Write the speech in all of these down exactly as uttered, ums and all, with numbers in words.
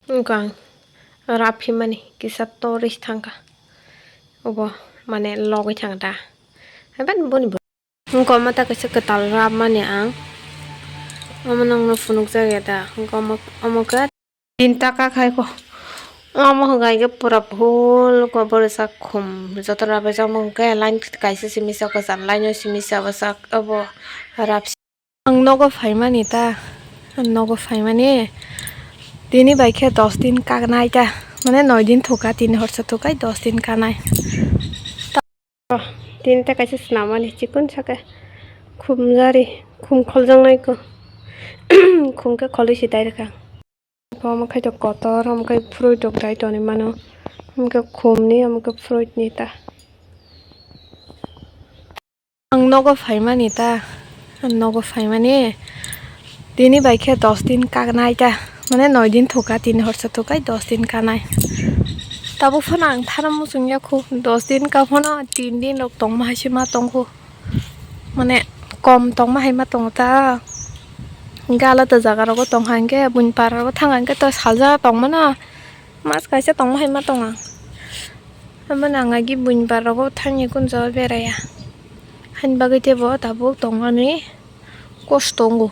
Wngkha ang rap himani kisa torwi thangkha. Obo mane logwi thangkha da. Haban boni bo. Wngkha omo ta kaisa kwtal rap mani ang. Omo nokno phunukjak ya da. Wngkha omo, omo khe tinta ka khai kho. Omo hwnkha hwnkhe pura full khe borok sak khum joto rap bai jak omo hwnkhe line kaisa simi sak kwcham line o simi sak bwsak obo rap. Ang nogo phaimani ta, ang nogo phaimani. Tini bai khe dos din kanai ta, mane noi din thuka, tini horsa thukai dos din kanai. Tini ta kaisa swnamani chikon sake khumjari, khum kholjaknai ko. Khum khe kholwi se dai rwkha. Omo khai to kotor, omo khai fruit rok dai toni mano. Omo khe khumni, omo khe fruit ni ta. Ang nogo phaimani ta, ang nogo phaimani. Tini bai khe dos din kanai ta, mane noi din thuka, tini horsa thukai dos din kanai. Tabuk phano ang thana muchung ya khu, dos din ka phano tin din rok tongma hai se ma tong khu. Mane kom tongma hai ma tongo ta. Hwnkhe alada jaga rogo tongkha hwnkhe buini para rogo thangkha hwnkhe to salsa tongmano mas kaisa tongma hai ma tongo. Omo nang agi buini para rogo thangya kunjo beraiya. Hani bagwi teibo tabuk tongmani kosto wngo.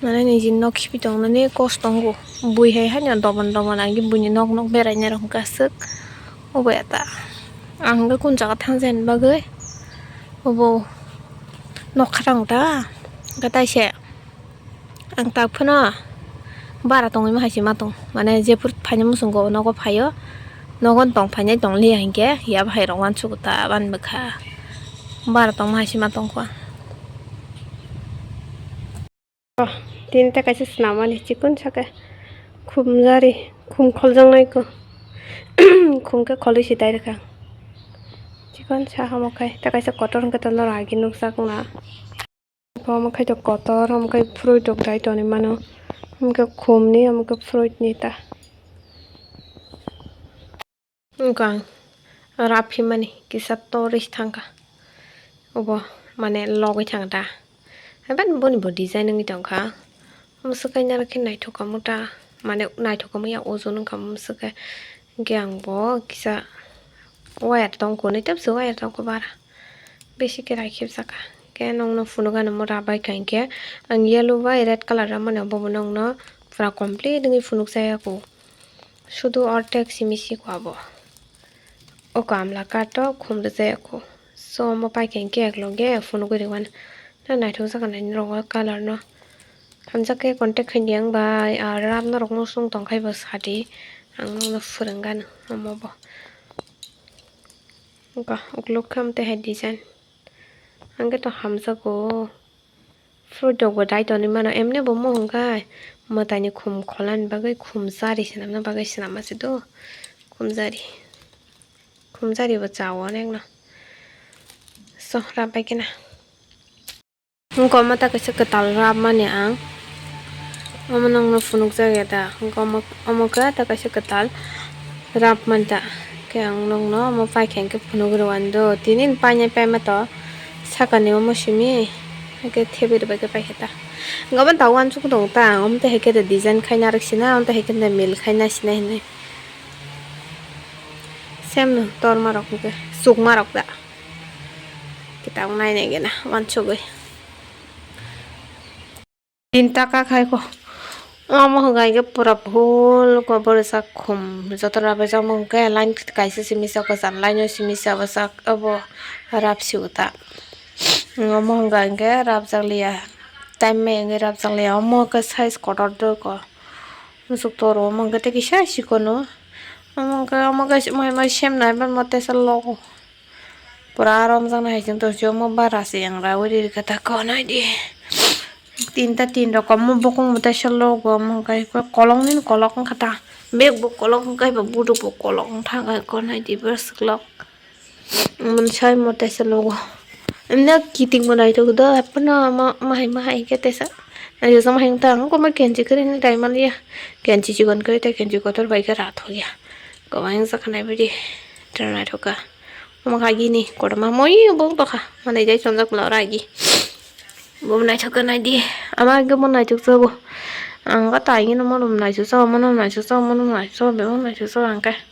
Mane niji nok khibi tongnani kosto wngo. Bui hai haino dobon dobon agi buini nok nok berainai rok hwnkhe aswk. Obo eta. Ang hwnkhe kun jaga thang jani bagwi obo nokha tang ta. Hwnkhe taise ang tak phano bara tongwi ma hai se ma tong. Mane jephuru phaina muchungo nogo phaio. Nogo tong phainai tong liya hinkhe ya bahai rok uansukgo ta bani bwkha. Bara tongma hai se ma tongkha. Oh, tini ta kaisa swnamani chikon sake khumjari, khum kholjaknai ko. Khum khe kholwi se dai rwkha. Chikon sa omo khai ta kaisa kotor hwnkhe to norok agi nukjak na. Omo khai to kotor, omo khai fruit rok dai toni mano. Omo khe khumni, omo khe fruit ni ta. Wngkha ang rap himani kisa torwi thangkha. Obo mane logwi thangkha da. Haban boni bo design wngwi tongkha. Omo swkang naro khe naithok omo ta. Mane naithok omo ya ojon wngkha omo swkang. Hwnkhe ang bo kisa wire tongkho nai tabse wire tongkho bara. Besi khe rakhipjak kha. Khe nokno phunukgano omo rap bai kha hinkhe ang yellow bai red colour rwmani obo bo nokno pura complete wngwi phunukjak ya kho. Sudu ortek simi si kho abo. O kamla kato khum rwjak ya kho. So omo pai kha hinkhe ekloge phunugwi rwmani. Na naithok jak kha naini rogo colour no. Hamjak khe contact khaidi ang bai, ah, rap norok muchung tongkhai bo sadi. Ang nokno phwrwngano omo bo. Wngkha uklok khe amtwi hai design. Hwnkhe to hamjago. Fruit rok bo dai tonwi mano. Emne bo mohon khai mwtaini khum kholani bagwi khum jari swnamna bagwi swnam mase do. Khum jari. Khum jari bo chao onekno. So, rap bai khe na. Wngkha omo ta kaisa kwtal rap mani ang. Omo nokno phunukjak ya da. Wngkha omo, omo khe ta kaisa kwtal rap mani ta. Khe ang nokno omo paikha hinkhe phunugwi rwani do. Tini painai paima to sakani omo simi. Haikhe thebwi rwbaikhe paikha ta. Wngkha omo ta uansuk tongo ta. Omo tei haikhe design khaina rwk sina, omo tei haikhe mil khaina sina hinwi. Same no torma rok hinkhe chukma rok da. Kitab nai nai gena uansugwi. Tinta ka khai kho. Omo hwnkha hinkhe pura full khe borok sak khum joto rap bai jak omo hwnkhe line kaisa simi sak kwcham line o simi sak bwsak obo rap si uta. Omo hwnkha hinkhe rap jak liya time bai wngwi rap jak liya omo khe size kotor do kho. Musuk toro omo hwnkhe tei kisa chikon o. Omo hwnkhe omo khe mai mai sem nai ban mo teisa logo. Pura romjaknai hai chwng tong sio omo bara se yang raui ri rikha ta kho nai di. Tinta tin rokom mo bokong bo teisa logo omo hwnkhe koloknwi kolok wngkha ta. Bek bo kolok wngkha eba buduk bo kolok wngkha kho nai di bwswk lok. Monsai mo teisa logo. Emne kiting bo naithok do, haphano ma-, mahai mahai khe teisa. Naithok sama heng tang, koma kenchi kwrwi ni dai maliya. Kenchi chikon kwrwi tei kenchi kotor bai khe rathok ya. Kwbang wngsa kha nai bidi. Tara naithok kha. Omo kha gini, kotorma moi bo tokha. Manai jai chonjak mala ora agi. Bo naithok kha nai di. Ama agi bo naithok sa bo. Ang khe tai gini morom naisuk chao, morom naisuk chao, morom naisuk chao, bebak naisuk chao ang khe.